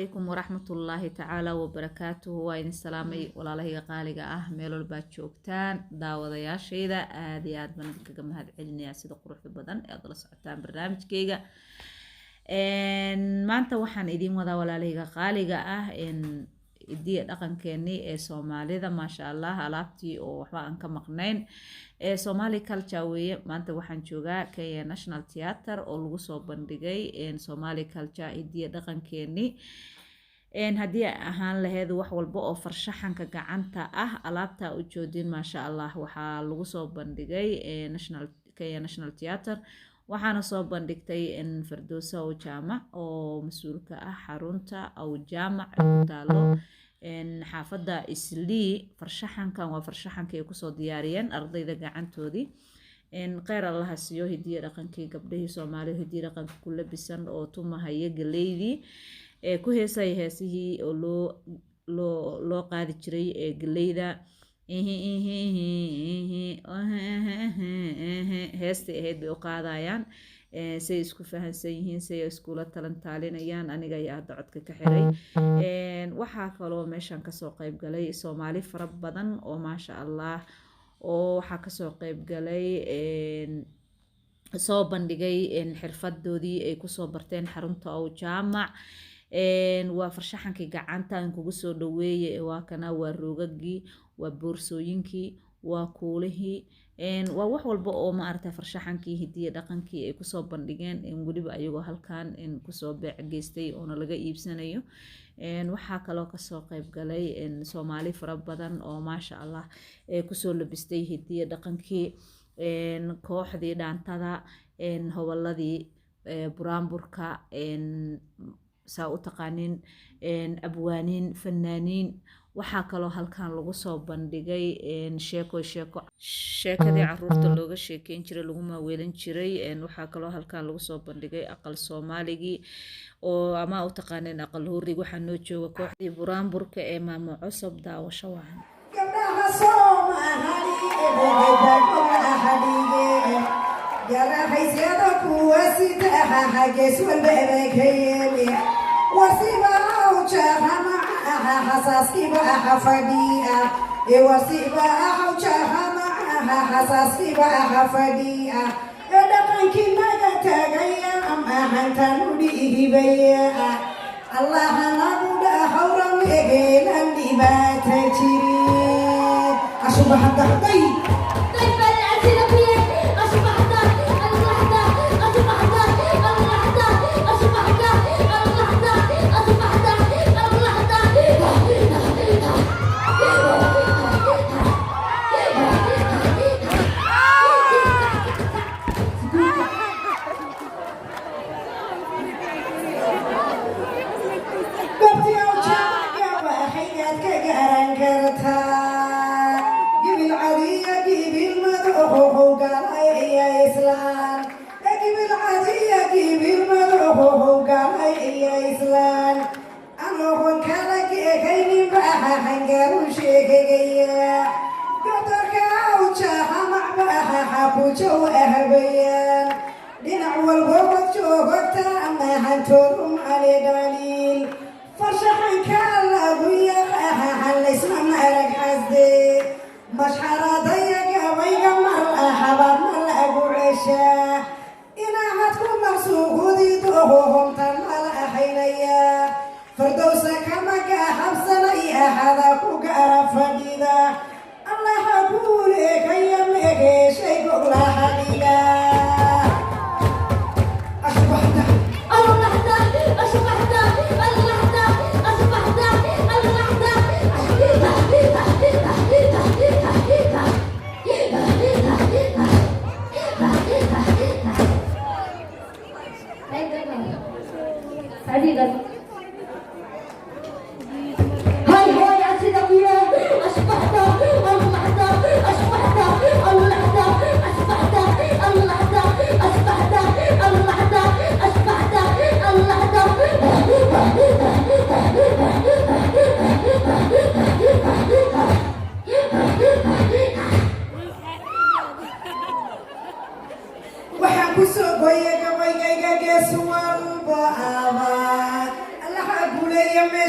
Calaykum waraxmatullaahi tacaala wabarakaatuhu. Waa idin salaamay, walaalahayga qaaliga ah, meel walbaad joogtaan. Daawadayaashayda, aada iyo aad baan idinkaga mahad celinayaa sida quruxda badan ee aad la socotaan barnaamijkayga. Maanta waxaan idiin wadaa, walaalahayga qaaliga ah, hidiya dhaqankeenii ee Soomaalida. Maasha Allah, alaabtii oo waxba aan ka maqnayn ee Somali culture weeye. Maanta waxaan joogaa Kenya National Theatre oo lagu soo bandhigay Somali culture, hidiya dhaqankeenii. Haddii ay ahaan laheyd wax walba oo farshaxanka gacanta ah, alaabtaa u joodin, maasha Allah, waxaa lagu soo bandhigay national Kenya National Theatre. Waxaana soo bandhigtay Fardowsa Aw Jaamac oo mas-uulka ah xarunta Aw Jaamac ee ku taalo xaafadda Islii. Farshaxankan waa farshaxankii ay kusoo diyaariyeen ardayda gacantoodii. Kheyr Allaha siiyo. Hidiya dhaqankii, gabdhihii Soomaalida hidiya dhaqanka ku labisan oo tumahaya galeydii, ee ku heesaya heesihii oo loo qaadi jiray ee galeyda, heestay ahayd bay u qaadayaan. Say isku fahansan yihiin, say iskula talantaalinayaan. Aniga ayaa hadda codka ka xiray. Waxaa kaloo meeshan kasoo qeyb galay Soomaali fara badan oo, maasha Allah, oo waxaa kasoo qeyb galay, soo bandhigay xirfadoodii ay kusoo barteen xarunta Ow Jaamac. Waa farshaxankii gacanta aan kugu soo dhaweeye. Waa kana, waa roogagii, waa boorsooyinkii, waa kuulihii, waa wax walba oo, maaragtay, farshaxankii hidiya dhaqankii ay kusoo bandhigeen, weliba ayagoo halkan kusoo beec geystay oona laga iibsanayo. Waxaa kaloo kasoo qeyb galay Soomaali fara badan oo, maasha Allah, ee kusoo labistay hidiya dhaqankii, kooxdii dhaantada, hoboladii buraanburka, saa u taqaanin, abwaaniin, fanaaniin. Waxaa kaloo halkan lagu soo bandhigay sheeko sheeko, sheekadii caruurta looga sheekeyn jiray, lagu maaweelin jiray. Waxaa kaloo halkan lagu soo bandhigay aqal Soomaaligii oo ama u taqaaneen aqal hurig. Waxaa noo jooga kooxdii buraanburka ee Maamo Cusub. Daawasho wacan. Gabdhaha Soomaaliyeed garahaysada kuwa sitaha xagees walbaba ka yeeli wasiba awjaha macaha xasaaskiba fadhiya, wasiba awjaha macaha xasaaskiba fadhiya, ee dhaqankii naga tagaya amahantan u dhihibaya. Allaha nagu dhahawra mehelan dhibaata jirin ashubaxadahday. طيب العسلوية أصبحت اللحظة، أصبحت اللحظة، أصبحت اللحظة، أصبحت اللحظة. Goobtii awjaamaca waxaygaad ka garan kartaa gibil cadiya, gibil madow, galay islaan, gibil cadiya, gibil madow, galay islaan, anoon kala geekaynin baahangaru sheegaya. Godorka awjaha macbaha kujow ahbayaan dhinac walba wad joogta amahantoodum ale dhaliil farshaxanka lagu yaqaahan laysma marag xasde mashxaradaya gabayga mar ahabaad ma lagu ceshaa inaahad ku maqsuuqudi dohohomtan mala ahaynaya. Fardowsa kama gahabsanay ahada ku gaara fadhida. Allaha guuleekaya megeshay goglaha dhiga ashbaxda. اللحظة، أصبحت اللحظة، أصبحت اللحظة. سعيدة. هاي هاي عسلوية، أصبحت اللحظة، أصبحت اللحظة، أصبحت اللحظة.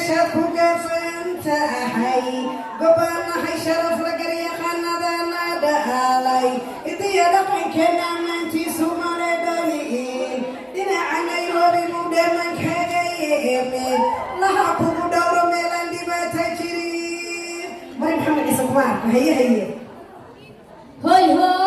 Meeshaad ku gafan tahay, gobaanahay sharaf la garyaqaanadana dhaalay, idiyo dhaqankeena maantiisu male dhaliin. Dhinaca Nairobi buu dheeman kaga yimid, laha kugu dhowro meelaan dhibaata jirin. Mari Maxamed Ciise kuma arko. Haye, haye. Hoy hoy.